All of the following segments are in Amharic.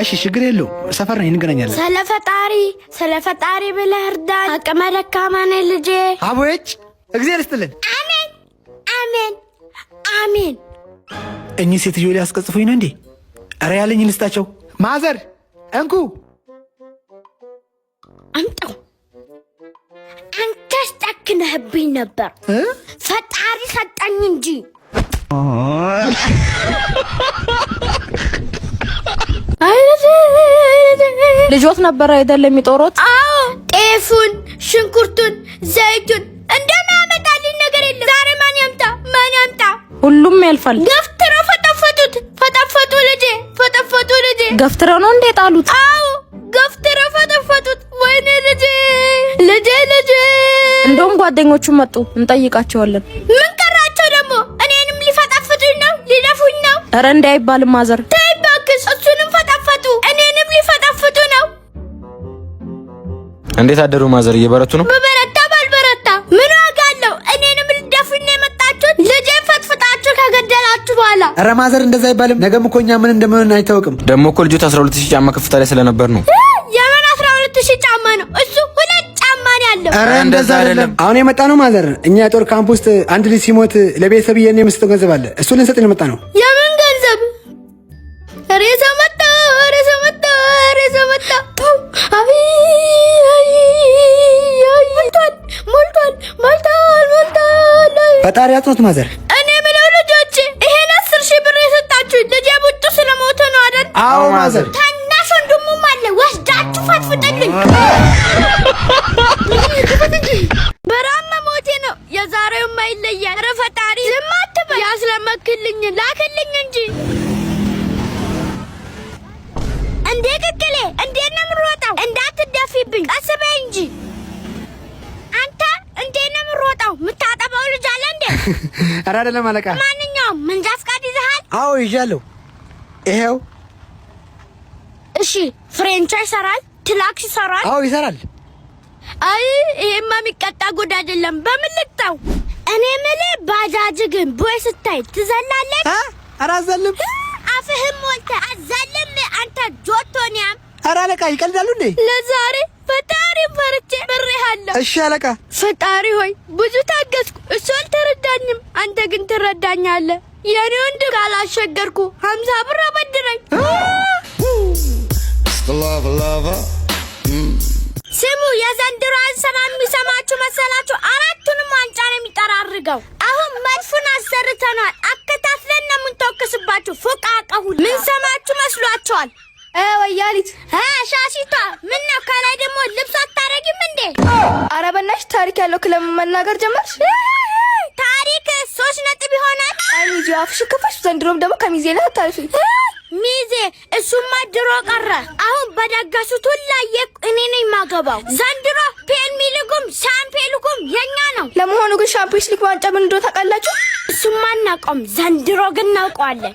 እሺ ችግር የለውም። ሰፈር ነኝ፣ እንገናኛለን። ስለ ፈጣሪ፣ ስለ ፈጣሪ ብለህ እርዳኝ። አቅመ ደካማ ነኝ ልጄ። አቦች እግዚአብሔር ይስጥልን። አሜን አሜን አሜን። እኚህ ሴትዮ ሊያስቀጽፉኝ ነው እንዴ? ኧረ ያለኝ ልስጣቸው። ማዘር እንኩ። አምጣው። አንተስ ጨክነህብኝ ነበር። ፈጣሪ ሰጠኝ እንጂ። ልጆት ነበር አይደል የሚጦሮት? አዎ፣ ጤፉን፣ ሽንኩርቱን፣ ዘይቱን እንደማያመጣልኝ ነገር የለም። ዛሬ ማን ያምጣ? ማን ያምጣ? ሁሉም ያልፋል። ገፍትረው ፈጠፈጡት፣ ፈጠፈጡ ልጄ፣ ፈጠፈጡ ልጄ። ገፍትረው ነው እንዴ ጣሉት? አዎ፣ ገፍትረው ፈጠፈጡት። ወይኔ ልጄ፣ ልጄ፣ ልጄ። እንደውም ጓደኞቹ መጡ፣ እንጠይቃቸዋለን። ምን ቀራቸው ደግሞ? እኔንም ሊፈጠፍጡኝ ነው፣ ሊደፉኝ ነው። ኧረ እንዲህ አይባልም ማዘር። ተይ እባክሽ፣ እሱንም ፈጠፈጡ፣ እኔንም ሊፈጠፍጡ ነው። እንዴት አደሩ ማዘር? እየበረቱ ነው? በበረታ ባልበረታ ምን ዋጋ አለው? እኔንም ልደፉኝ ነው የመጣችሁት? ልጄን ፈጥፍጣችሁ ከገደላችሁ በኋላ። ኧረ ማዘር እንደዛ አይባልም። ነገም እኮ እኛ ምን እንደምን አይታወቅም። ደግሞ እኮ ልጆት 12,000 ጫማ ከፍታ ላይ ስለነበር ነው። የምን 12,000 ጫማ ነው? እሱ ሁለት ጫማ ነው ያለው። ኧረ እንደዛ አይደለም። አሁን የመጣ ነው ማዘር፣ እኛ የጦር ካምፕ ውስጥ አንድ ልጅ ሲሞት ለቤተሰብ የኔ የምንሰጠው ገንዘብ አለ። እሱ ልንሰጥ ነው የመጣ ነው። የምን ገንዘብ? ሬሳ መጣ፣ ሬሳ መጣ፣ ሬሳ መጣ። አይ አይ፣ ሞልቷል፣ ሞልቷል፣ ሞልቷል፣ ሞልቷል። ፈጣሪ አጥኖት ማዘር። እኔ የምለው ልጆች፣ ይሄን 10,000 ብር የሰጣችሁ ልጄ ቡጡ ስለሞተ ነው አይደል? አዎ ማዘር። ታናሽ ወንድሙም አለ፣ ወስዳችሁ ፈትፍጥልኝ። በራም መሞቴ ነው። የዛሬውማ ይለያል። ኧረ ፈጣሪ ዝም አትበል። ያስለመክልኝ ላክልኝ እንጂ። እንዴ ቅቅሌ፣ እንዴት ነው የምሮጠው? እንዳትደፊብኝ ቀስ በይ እንጂ። አንተ እንዴት ነው የምሮጠው? የምታጠባው ልጅ አለ እንዴ? ኧረ አይደለም አለቃ። ማንኛውም መንጃ ፈቃድ ይዘሃል? አዎ ይዣለሁ። ይሄው። እሺ፣ ፍሬንቻ ይሰራል? ትላክስ ይሰራል? አዎ ይሰራል። አይ ይሄማ የሚቀጣ ጉድ አይደለም። በምን ልቅጣው? እኔ የምልህ ባጃጅ ግን ቦይ ስታይ ትዘላለች? ኧረ አዘልም። አፍህም ሞልተህ አዘልም አንተ ጆቶኒያም። ኧረ አለቃ ይቀልዳሉ እንዴ? ለዛሬ ፈጣሪ ፈርቼ ብሬሃለሁ። እሺ አለቃ። ፈጣሪ ሆይ ብዙ ታገስኩ፣ እሱ አልተረዳኝም። አንተ ግን ትረዳኛለህ። የኔ ወንድ ካላሸገርኩ 50 ብር አበድረኝ። ስሙ፣ የዘንድሮ አንሰማ የሚሰማችሁ መሰላችሁ? አራቱንም ዋንጫ ነው የሚጠራርገው። አሁን መድፉን አሰርተነዋል። አከታትለን ነው የምንተኩስባችሁ። ፎቃቃ ሁሉ ምን ሰማችሁ መስሏችኋል? ወያሊት ሻሽቷ፣ ምን ነው ከላይ ደግሞ ልብስ አታረጊም እንዴ? ኧረ በእናትሽ ታሪክ ያለው ክለብ መናገር ጀመርሽ? ታሪክ 3 ነጥብ ይሆናል። አይ ሚዜ አፍሽ ክፈሽ። ዘንድሮም ደግሞ ከሚዜ ላይ አታልፊ። ሚዜ እሱማ ድሮ ቀረ። አሁን በደገሱት ሁላ እኔ ነኝ የማገባው። ዘንድሮ ፕሪሚየር ሊጉም ሻምፒዮን ሊጉም የኛ ነው። ለመሆኑ ግን ሻምፒዮንስ ሊግ ዋንጫ ምን እንደሆነ ታውቃላችሁ? እሱማ አናውቀውም። ዘንድሮ ግን እናውቀዋለን።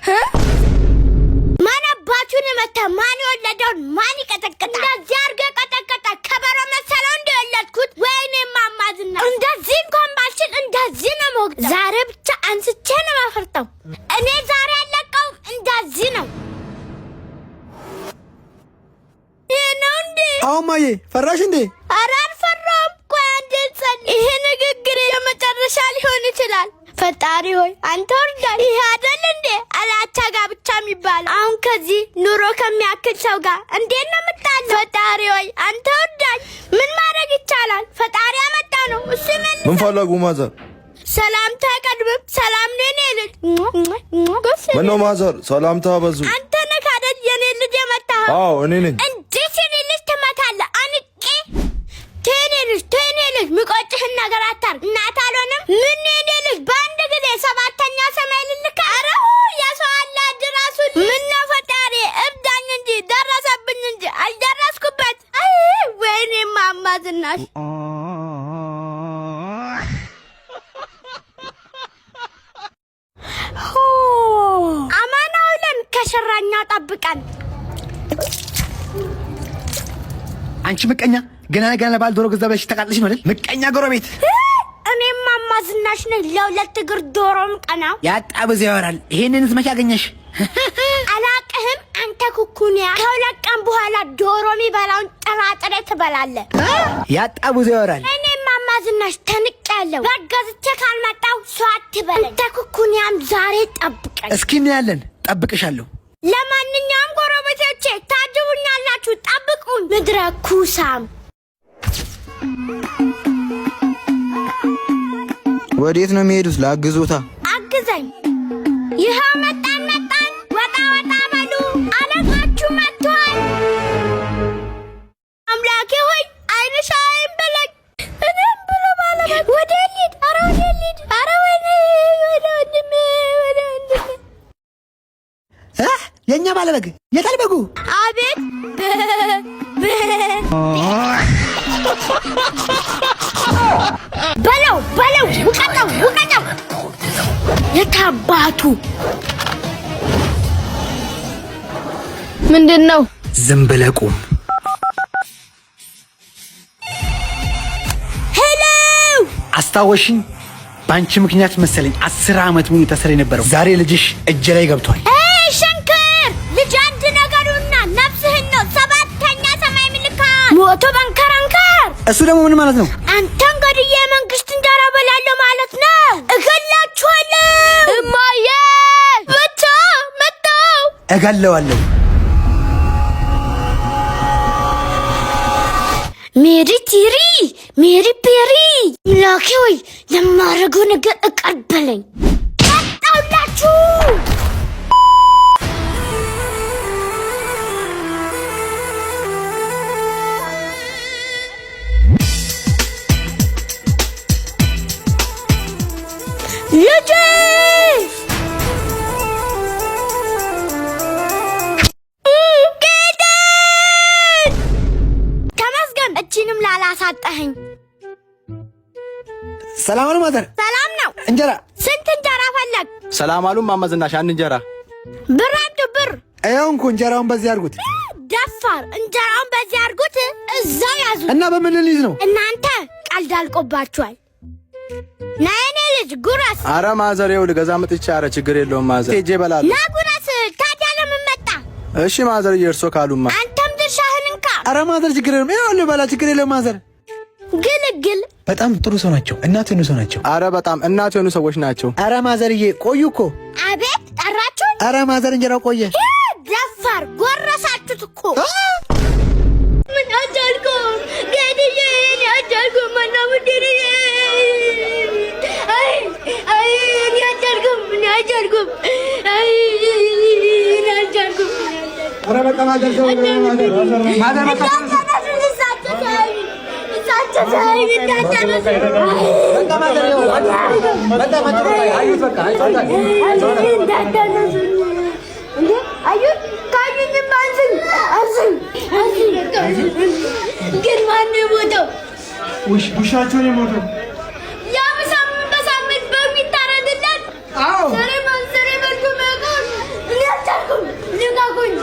ማን አባቱን መታ? ማን የወለደውን ማን ይቀጠቅጣል? እንደዚህ አድርጎ የቀጠቀጠ ከበሮ መሰለው እንደ የወለድኩት። ወይኔ ማማዝና እንደዚህ እንኳን ባልችል እንደዚህ ነው መወቅጠው። ዛሬ ብቻ አንስቼ ነው ማፈርጠው። እኔ ዛሬ አለቀውም። እንደዚህ ነው። ይሄ ነው እንዴ? አዎ ማዬ፣ ፈራሽ እንዴ? ኧረ አልፈራሁም። ቆይ አንዴ ልጸልይ። ይሄ ንግግር የመጨረሻ ሊሆን ይችላል። ፈጣሪ ሆይ አንተ እርዳኝ። ይሄ አይደል እንዴ አላቻ ጋብቻ የሚባለው? አሁን ከዚህ ኑሮ ከሚያክል ሰው ጋር እንዴት ነው የምጣለው? ፈጣሪ ሆይ አንተ እርዳኝ። ምን ማድረግ ይቻላል? ፈጣሪ ያመጣ ነው እሱ ይመልሳል። ምን ፈለጉ ማዘር? ሰላምታ አይቀድምም። ሰላም ነው የኔ ልጅ። ምነው ማዘር ሰላምታ በዙ? አንተ ነህ አይደል የኔ ልጅ የመታኸው? አዎ እኔ ነኝ። እንዴት የኔ ልጅ ትመታለህ? አንቄ ተኔ ልጅ ተኔ ልጅ የሚቆጭህን ነገር አታርግ። እናት አልሆንም ምን የኔ ልጅ በአንድ ጊዜ ሰባተኛ ሰማይ ልልካ? ኧረ የሰው አላጅ ራሱ ምነው ፈጣሪ እርዳኝ እንጂ ደረሰብኝ እንጂ አልደረስኩበት። አይ ወይኔ እማማ ዝናሽ። አማን አውለን ከሸራኛ ጠብቀን። አንቺ ምቀኛ፣ ገና ገና ለባል ዶሮ ገዛ ብለሽ ተቃጥለሽ ነው አይደል? ምቀኛ ጎረቤት። እኔም እማማ ዝናሽ ነኝ። ለሁለት እግር ዶሮም ቀናው ያጣ ብዙ ያወራል። ይሄንንስ መቼ አገኘሽ? አላቅም። አላቅህም አንተ ኩኩንያ። ከ2 ቀን በኋላ ዶሮ የሚበላውን ጥራጥሬ ትበላለህ። ያጣ ብዙ ያወራል። እኔ እማማ ዝናሽ ተንቄያለሁ። በግ ገዝቼ ካልመጣሁ ሰው አትበለኝ። አንተ ኩኩንያም ዛሬ ጠብቀኝ። እስኪ እናያለን። ጠብቅሻለሁ። ለማንኛውም ጎረቤቶቼ ታጅቡኛላችሁ፣ ጠብቁን። ምድረ ኩሳም። ወዴት ነው የሚሄዱት? ላግዞታ። አግዘኝ። ይኸው መጣን መጣን። ወጣ ወጣ በሉ፣ አለቃችሁ መጥቷል። አምላኬ ሆይ አይንሽ አይን በለኝ። እኔም ብሎ ባለበት ወደ ልሂድ፣ ኧረ ወደ ልሂድ፣ ኧረ ወደ ወደ ወንድሜ ወደ ወንድሜ። እ የእኛ ባለበግ የታል በጉ? አቤት በለው በለው፣ ውቀጠው ውቀጠው። የታባቱ ምንድን ነው? ዝም ብለህ ቁም። Hello። አስታወሽኝ? በአንቺ ምክንያት መሰለኝ 10 ዓመት ሙሉ ታስሬ የነበረው። ዛሬ ልጅሽ እጄ ላይ ገብቷል። ኤይ ሸንክር፣ ልጅ አንድ ነገሩና ነፍስህን ነው ሰባተኛ ሰማይ ምልካ ሞቶ በንከረንከር። እሱ ደግሞ ምን ማለት ነው? አንተን ገድዬ የመንግስት እንጀራ በላለሁ ማለት ነው። እገላችኋለሁ። እማዬ ብቻ መጣው። እገለዋለሁ። ሜሪ ቲሪ ሜሪ ፔሪ፣ ምላኬ ወይ ለማድረገው ነገር እቀበለኝ። መጣሁላችሁ። ልጄ። ጌጤን ተመስገን፣ እቺንም ላላሳጠኸኝ። ሰላም ነው mother። ሰላም ነው። እንጀራ። ስንት እንጀራ ፈለግ? ሰላም አሉ እማማ ዝናሽ። አንድ እንጀራ። ብር አምጡ ብር። ይኸው እንኩ እንጀራውን በዚህ አድርጉት። ደፋር፣ እንጀራውን በዚህ አድርጉት፣ እዛው ያዙት። እና በምን ልይዝ ነው? እናንተ ቀልድ አልቆባችኋል። ና የኔ ልጅ ጉረስ። አረ mother፣ ይኸው ልገዛ መጥቼ። አረ ችግር የለውም mother፣ ሄጄ እበላለሁ። ና ጉረስ። ታዲያ ለምን መጣ? እሺ mother፣ እርሶ ካሉማ። አንተም ድርሻህን እንካ። አረ mother ችግር የለውም። ይኸው ልበላ፣ ችግር የለውም mother። ግልግል። በጣም ጥሩ ሰው ናቸው። እናት የሆኑ ሰው ናቸው። አረ በጣም እናት የሆኑ ሰዎች ናቸው። አረ mother ዬ ቆዩ እኮ። አቤት፣ ጠራችሁን? አረ mother እንጀራው ቆየ። ደፋር፣ ጎረሳችሁት እኮ። ምን አልቻልኩም ጌትዬ፣ እኔ አልቻልኩም። ማነው ቡድንዬ? አይ አይ፣ እኔ አልቻልኩም፣ እኔ አልቻልኩም። አይ እኔ አልቻልኩም። አረ በቃ mother ሰው mother በቃ። እንዳታነሱኝ፣ እሳቸው ሲያዩኝ፣ እሳቸው ሲያዩኝ እንዳታነሱኝ። በቃ mother ይኸው መጣ መጣ በቃ አዩት በቃ እንዳታነሱኝ። እንዴ አዩት፣ ካዩኝማ አንሱኝ፣ አንሱኝ፣ አንሱኝ። ግን ማነው የሞተው? ውሻቸውን የሞተው። ያ በሳምንት በሳምንት በሚታረድለት። አዎ። ስሬ በልቶ መቆም እኔ አልቻልኩም። ልቀቁኝ!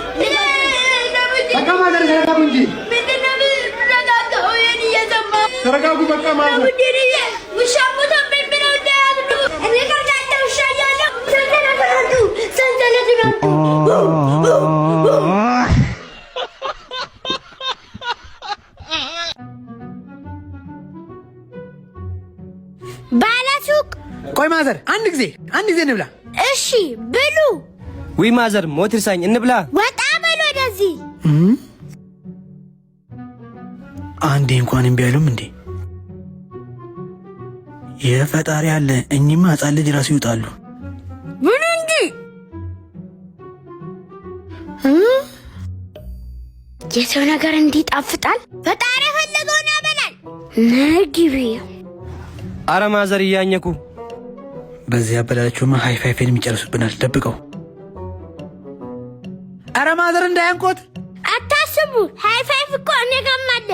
በቃ mother ተረጋጉ እንጂ። ምንድን ነው የምትረጋጋው? ይሄን እየሰማሁ ተረጋጉ በቃ mother። ውዴንዬ ውሻ ሞተብኝ ብለው እንዳያዝኑ። እኔ ቀርጫጫ ውሻ እያለሁ ሰንሰለቱን አምጡ፣ ሰንሰለቱን አምጡ። ባለሱቅ። ቆይ mother፣ አንድ ጊዜ አንድ ጊዜ እንብላ። እሺ ብሉ። ውይ mother፣ ሞት ይርሳኝ፣ እንብላ። ወጣ በሉ ወደዚህ። አንዴ እንኳን እምቢ አይሉም እንዴ? የፈጣሪ አለ። እኚህማ ሕፃን ልጅ ራሱ ይውጣሉ። ብሉ እንጂ። የሰው ነገር እንዲህ ይጣፍጣል። ፈጣሪ የፈለገውን ያበላል። ነግቢ። አረ mother እያኘኩ። በዚህ አበላላችሁማ High Five ን የሚጨርሱብናል። ደብቀው። አረ mother እንዳያንቆት። አታስቡ፣ High Five እኮ እኔ ጋርም አለ።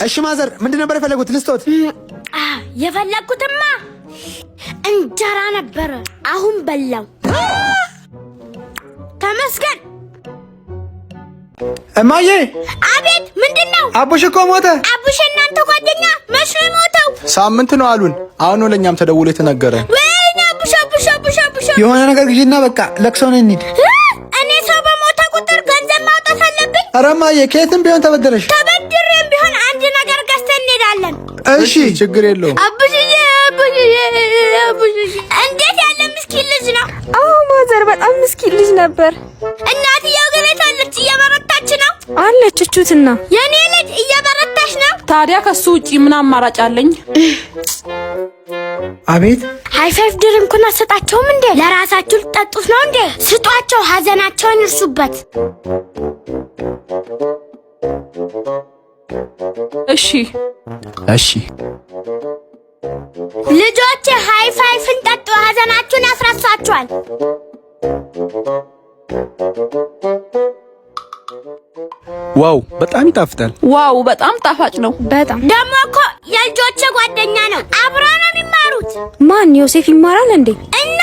እሺ mother፣ ምንድን ነበር የፈለጉት? ልስጦት? የፈለግኩትማ እንጀራ ነበረ። አሁን በላው። ተመስገን። እማዬ። አቤት፣ ምንድን ነው? አቡሽ እኮ ሞተ። አቡሽ እናንተ ጓደኛ መች ነው የሞተው? ሳምንት ነው አሉን። አሁን ነው ለእኛም ተደውሎ የተነገረ። ወይኔ። የሆነ ነገር ግዢና በቃ ለቅሶ ነው እንሂድ። እኔ ሰው በሞተ ቁጥር ገንዘብ ማውጣት አለብኝ? ኧረ እማዬ ከየትም ቢሆን ተበደረሽ። ተበድሬም ቢሆን አንድ ነገር ገዝተን እንሄዳለን። እሺ ችግር የለውም። አቡሽዬ አቡሽዬ አቡሽዬ፣ እንዴት ያለ ምስኪን ልጅ ነው! አዎ mother፣ በጣም ምስኪን ልጅ ነበር። እናትየው ግን የት አለች? እየበረታች ነው አለች እቹትና የኔ ልጅ እየበረታች ነው። ታዲያ ከሱ ውጪ ምን አማራጭ አለኝ? አቤት። High Five drink ኡን አትሰጣቸውም እንዴ? ለራሳችሁ ልጠጡት ነው እንዴ? ስጧቸው፣ ሀዘናቸውን ይርሱበት። እሺ እሺ ልጆች High Five ን ጠጡ፣ ሀዘናችሁን ያስረሳችኋል። Wow በጣም ይጣፍጣል። Wow በጣም ጣፋጭ ነው። በጣም ደግሞ እኮ የልጆቼ ጓደኛ ነው፣ አብረው ነው የሚማሩት። ማን ዮሴፍ ይማራል እንዴ? እና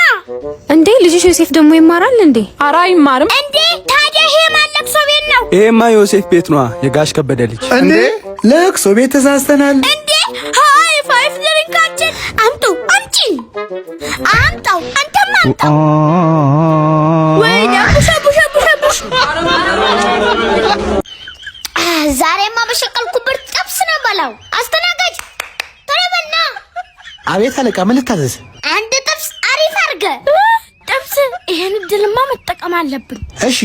እንዴ ልጅሽ ዮሴፍ ደግሞ ይማራል እንዴ? ኧረ አይማርም። እንዴ ታዲያ ይሄ ማን ለቅሶ ቤት ነው ይሄማ ዮሴፍ ቤት ነዋ፣ የጋሽ ከበደ ልጅ። እንዴ ለቅሶ ቤት ተሳስተናል። እንዴ? High Five drink ኣችን አምጡ፣ አምጪ፣ አምጣው፣ አንተም አምጣው። ወይኔ አቡሽ አቡሽ አቡሽ አቡሽ። ዛሬማ በሸቀልኩበት ጥብስ ነው በላው። አስተናጋጅ ቶሎ በልና አቤት አለቃ፣ ምን ልታዘዝ? አንድ ጥብስ አሪፍ አድርገህ ጥብስ። ይሄን እድልማ መጠቀም አለብን። እሺ።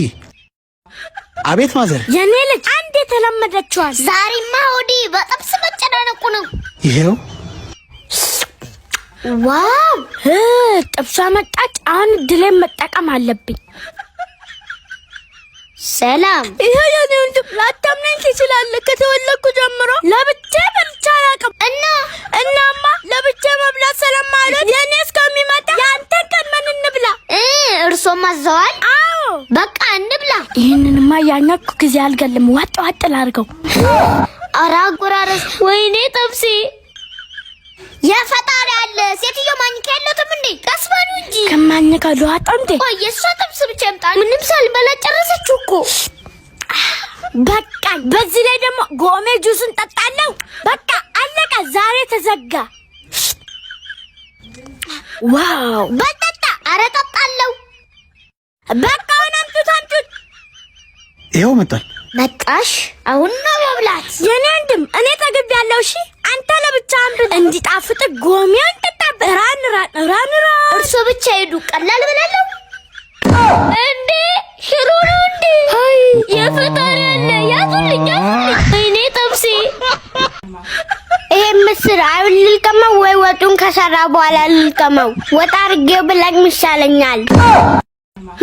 አቤት mother። የኔ ልጅ አንድ የተለመደችዋል። ዛሬማ ሆዴ በጥብስ መጨናነቁ ነው። ይሄው Wow ጥብሷ መጣች። አሁን እድሌን መጠቀም አለብኝ። ሰላም። ይሄ የኔ ወንድም ላታምነኝ ትችላለህ። ከተወለድኩ ጀምሮ ለብቻ በልቼ አላውቅም። እና እናማ ለብቻ መብላት ስለማልወድ የኔ እስከሚመጣ ያንተን ቀድመን እንብላ። እርሶም አዘዋል? አዎ በቃ እንብላ። ይህንንማ ያኛኩ ጊዜ አልገልም። ዋጥ ዋጥ ላድርገው። ኧረ አጎራረስ! ወይኔ ጥብሴ! የፈጣሪ አለ። ሴትዮ ማኝካ የለትም እንዴ? ቀስ በሉ እንጂ። ከማኝካ ልዋጣ እንዴ? ቆይ የእሷ ጥብስ ብቻ ይምጣ። ምንም ሳልበላ ጨረሰችው እኮ። በቃ በዚህ ላይ ደግሞ ጎሜ ጁስን ጠጣለሁ። በቃ አለቀ። ዛሬ ተዘጋ። Wow! በጠጣ አረ ጠጣለሁ። በቃ አሁን አምጡት አምጡት። ይኸው መጣል። መጣሽ? አሁን ነው መብላት። የኔ ወንድም እኔ ጠግቤያለሁ። እሺ አንተ ለብቻ አንብላ። እንዲጣፍጥ ጎሜውን ጠጣበት። ራን ራን ራን ራን። እርሶ ብቻ ሄዱ። ቀላል ብላለሁ እንዴ? ሽሮ ነው እንዴ? አይ የፈጣሪ አለ። ያዙልኝ ያዙልኝ። እኔ ጥብሴ። ይሄ ምስር አሁን ልልቀመው ወይ ወጡን ከሰራ በኋላ ልልቀመው? ወጥ አድርጌው ብለቅም ይሻለኛል።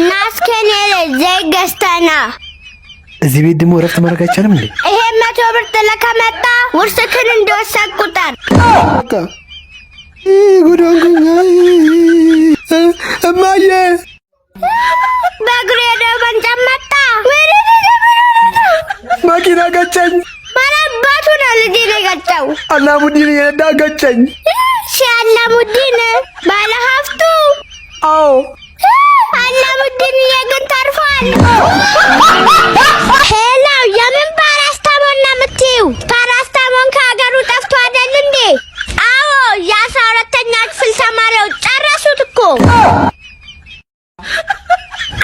ናስከኔ ዘይት ገዝተና እዚህ ቤት ደግሞ እረፍት ማድረግ አይቻልም እንዴ? ይሄ 100 ብር ጥለህ ከመጣ ውርስክን እንደወሰድክ ቁጠር። በቃ ጉድ ሆንኩኝ። እማዬ በእግሩ ሄደው በእንጨት መጣ። መኪና ገጨኝ። ማን አባቱ ነው ልጄን የገጨው? አላሙዲን እየነዳ ገጨኝ። እሺ አላሙዲን ባለ ሀብቱ? አዎ። አላሙዲን ግን ተርፏል። Hello፣ የምን ፓራስታሞል ነው የምትይው? ፓራስታሞል ከሀገሩ ጠፍቶ አይደል እንዴ? አዎ፣ የ12ኛ ክፍል ተማሪዎች ጨረሱት እኮ።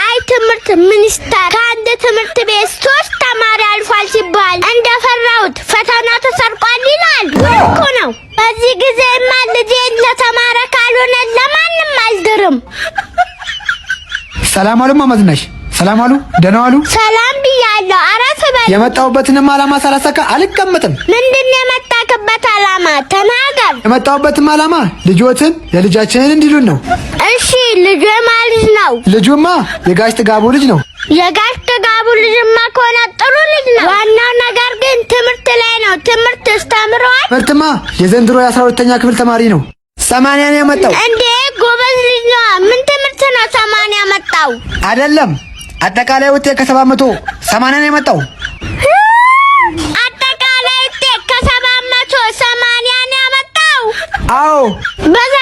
አይ ትምህርት ሚኒስቴር ከአንድ ትምህርት ቤት 3 ተማሪ አልፏል ሲባል እንደፈራሁት ፈተና ተሰርቋል ይላል። እኮ ነው። በዚህ ጊዜማ ልጄን ለተማረ ካልሆነ ለማንም አልድርም። ሰላም አሉ እማማ ዝናሽ። ሰላም አሉ። ደህና ዋሉ። ሰላም ብያለሁ። አረፍ በል። የመጣሁበትንም ዓላማ ሳላሳካ አልቀመጥም። ምንድን ነው የመጣክበት ዓላማ? ተናገር። የመጣሁበትም ዓላማ ልጆትን የልጃችንን እንዲሉን ነው። እሺ ልጁ የማን ልጅ ነው? ልጁማ የጋሽ ጥጋቡ ልጅ ነው። የጋሽ ጥጋቡ ልጅማ ከሆነ ጥሩ ልጅ ነው። ዋናው ነገር ግን ትምህርት ላይ ነው። ትምህርት አስተምረዋል? ትምህርትማ የዘንድሮ የ12ኛ ክፍል ተማሪ ነው። 80 ነው ያመጣው። እንዴ ጎበዝ ልጅ ነው። ምን ትምህርት ነው 80 ያመጣው? አይደለም አጠቃላይ ውጤት ከ780 ነው ያመጣው። አጠቃላይ ውጤት ከ780 ነው ያመጣው። አዎ። በዛ